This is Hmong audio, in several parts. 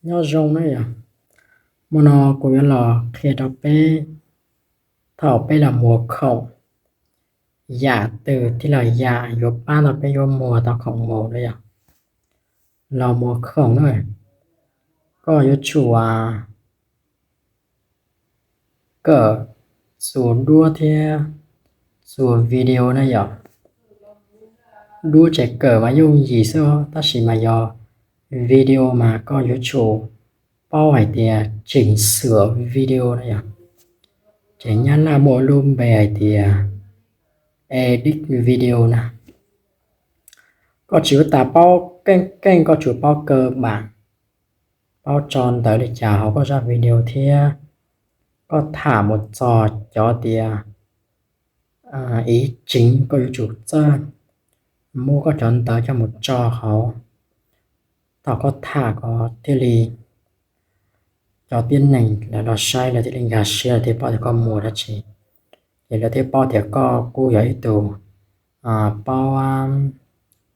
Nyob zoo na yom, hmo no kuv yuav los qhia rau peb thaum peb los muag khoom, yam twg thiaj los yam yuav pab tau peb yuav muag tau khoom mus na yom. Los muag khoom na, koj yuav tsum kawm txuas duab thiab txuas video na yom. Duab ces kawm mas yooj yim xwb tab sis mas yog video mas koj yuav tsum paub hais tias chỉnh sửa video na yom. Ces Nyab Laj muaj lub npe hais tias edit video na. Koj tsis ua tas paub keej keej, koj tsuas paub cơ bản, paub tso ntawv li cas hauv koj zaj video thiab koj tham mus txog cov tias ib tseev koj yuav tsum txawj muab koj cov ntawv coj mus tso hauv thaum koj tham kom thiaj li cov tib neeg lawv los saib lawv thiaj li nkag siab lawv thiaj paub tias koj muag dab tsi, ces lawv thiaj paub tias koj kuj yog ib tug paub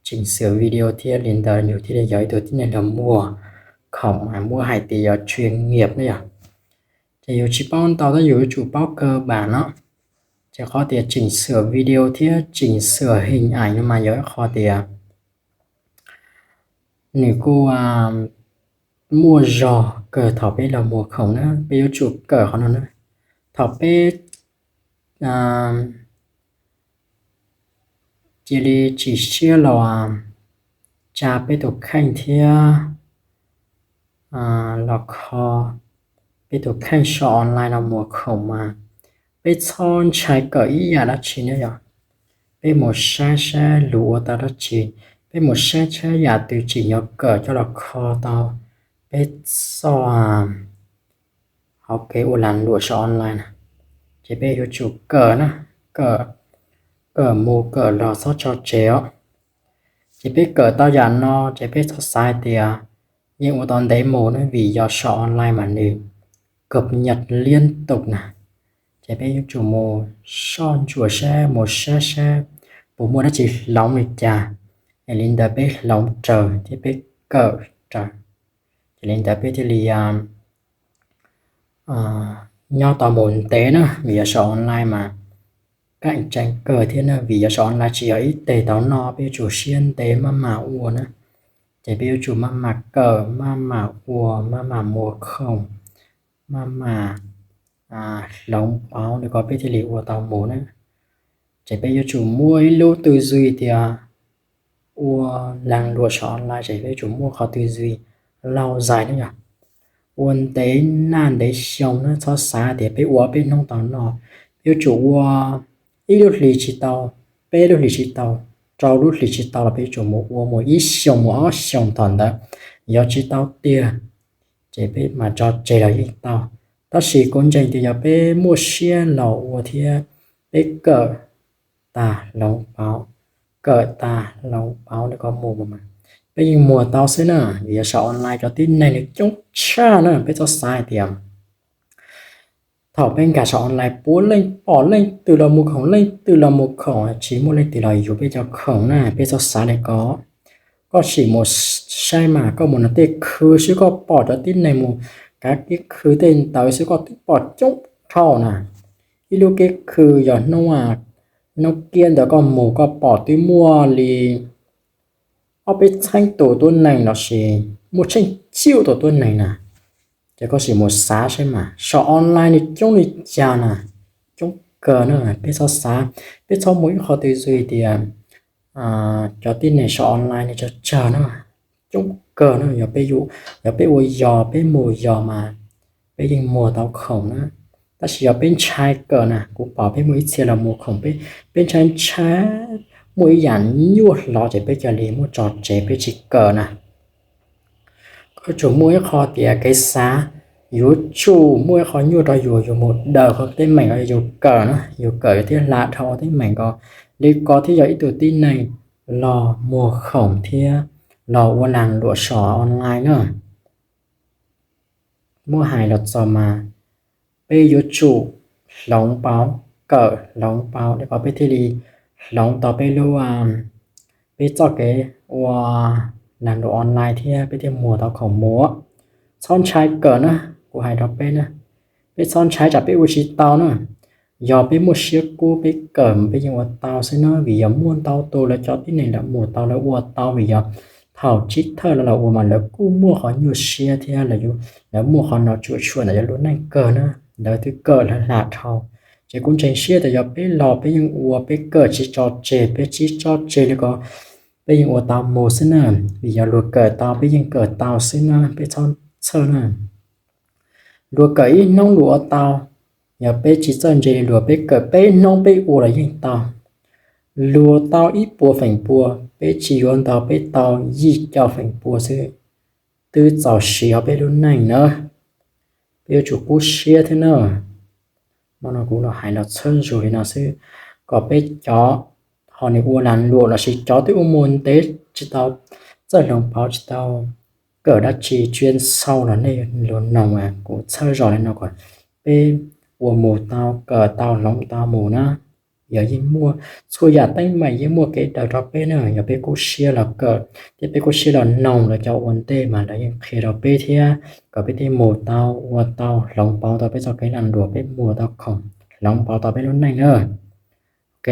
chỉnh sửa video thiab li ntawd yus thiaj li yog ib tug tib neeg los muag khoom, muab hais tias yog chuyên nghiệp na yom. Ces yus tsis paub ntau tab yus yuav tsum paub cơ bản no. Ces qhov tias chỉnh sửa video thiab chỉnh sửa hình ảnh no mas yog ib qho tias nws kuj muaj zog kawg thaum peb los muag khoom na, peb yuav tsum kawm qhov no na. Thaum peb cia li tsis siab los tsa peb tus kheej thiab los kho peb tus kheej so online no muag khoom mas peb txhob ntshai kawm ib yam dab tsi na yom. Peb mus saib saib lus ua tau dab tsi, peb mus saib saib yam twg tseem yuav kawm coj los kho tau peb txoj hauv kev ua lag luam saum online na. Ces peb yuav tsum kawm na, kawm, kawm mus kawm los txhob tso tseg os. Ces peb kawm tau yam no ces peb txhob xav hais tias yeej ua tau ntev mus na, vim yog saum online mas nws cập nhật liên tục na. Ces peb yuav tsum mus soj ntsuam saib, mus saib saib puas muaj dab tsi hloov li cas, es li ntawd peb hloov raws thiab peb kawm raws, ces li ntawd peb thiaj li nyob tau mus ntev na. Vim yog saum online mas cạnh tranh kawg thiab na, vim yog saum online tsis yog ib teg tau noj, peb yuav tsum siab ntev maj mam ua na. Ces peb yuav tsum maj mam kawm, maj mam ua, maj mam muag khoom, maj mam hloov pauv li ko peb thiaj li ua tau mus na. Ces peb yuav tsum muaj ib lub tư duy tias ua lag luam saum online ces peb yuav tsum muaj qhov tư duy lâu dài na yom. Ua ntev naj ntev xyoo na, txhob xav tias peb ua peb hnub tau noj, peb yuav tsum ua ib lub hlis tsis tau, peb lub hlis tsis tau, rau lub hlis tsis tau los peb yuav tsum mus ua mus ib xyoos mus ob xyoos thaum ntawd yog tsis tau tiag ces peb mam tso tseg los yeej tau. Tab sis kuv ntseeg tias yog peb muaj siab los ua thiab peb kawm tas hloov pauv, kawm tas hloov pauv li ko mus mas peb yeej muag tau xwb na. Vim yog saum online cov tib neeg nws coob tshaj na, peb txhob xav hais tias thaum peb nkag saum online puav leej pom leej twg los muag khoom, leej twg los muag khoom, tsis muaj leej twg los yuav peb cov khoom na, peb txhob xav li ko. Koj sim mus saib mas koj mus nram tej khw xwb koj pom cov tib neeg mus kav kiab khw tej ntawd xwb koj twb pom coob dhau na. Ib lub kiab khw yog hnub, hnub kiab ntawd koj mus koj pom twb muaj li ob peb txheeb tus tuab neeg los sis muaj tsheej ciuj tus tuab neeg na. Ces koj sim mus xav saib mas saum online nws coob li cas na, coob kawg na. Peb txhob xav, peb txhob muaj ib qho tư duy tias cov tib neeg saum online nws tsawg tsawg na, coob kawg na. Yog peb ua yog peb mus yog mas peb yeej muag tau khoom na. Tab sis yog peb ntshai kawm na, kuv pom peb muaj ib txhia los muag khoom, peb ntshai ntshai muaj ib yam nyuaj hlo ces peb cia li muab tso tseg peb tsis kawm na. Koj yuav tsum muaj ib qho tias kev xav, yuav tsum muaj ib qho nyuaj rau yus, yus mus daws qhov teeb meem ko yus kawm na, yus kawm yus thiaj hla dhau teeb meem ko. Li ko thiaj yog ib tug tib neeg los muag khoom thiab los ua lag luam saum online na. Muab hais los txog mas peb yuav tsum hloov pauv, kawm hloov pauv li ko peb thiaj li hloov tau peb lub, peb txoj kev ua lag luam online thiab peb thiaj muag tau khoom mus. txhob ntshai kawm na, kuv hais rau peb na, peb txhob ntshai tsam peb ua tsis tau na. Yog peb muaj siab kub peb kawm mas peb yeej ua tau xwb na, vim yog muaj ntau tus lawv cov tib neeg lawv mus tau lawv ua tau, vim yog thaum tsib thawj lawv los ua mas lawv kuj muaj qhov nyuaj siab thiab lawv muaj qhov no tsuam tshuam ntawm yog lub neej kawg na, lawv twb kawm lawv hla dhau. Ces kuv ntseeg siab tias yog peb los peb yeej ua, peb kawm tsis tso tseg, peb tsis tso tseg li ko peb yeej ua tau mus xwb na, vim yog luag kawm tau peb yeej kawm tau xwb na, peb txhob txhawj na. Luag kawm ib hnub luag ua tau, yog peb tsis txawj ntse li luag, peb kawm peb hnub peb ua los yeej tau. Luag tau ib puas feem pua, peb tsis yuav ntau, peb tau yim caum feem pua xwb, twb txaus siv hauv peb lub neej na. Peb yuav tsum kub siab thiab na. Hmo no kuv los hais los txhawb zus li no xwb, kom peb cov ho nws ua lag luam lossis cov twb ua mus ntev tsis tau txawj hloov pauv tsis tau kawm dab tsi, tsis xaus los nej los noog kuv txhawb zog li no kom peb ua mus tau, kawm tau, hloov tau mus na. Yog yeej muaj txhua yam teeb meem yeej muaj kev daws rau peb na, yog peb kub siab los kawm thiab peb kub siab los noog lawv cov ua ntej mas lawv yeej qhia rau peb thiab kom peb thiaj mus tau, ua tau, hloov pauv tau peb txoj kev lag luam, peb mus tau khoom, hloov pauv tau peb lub neej na. Ok,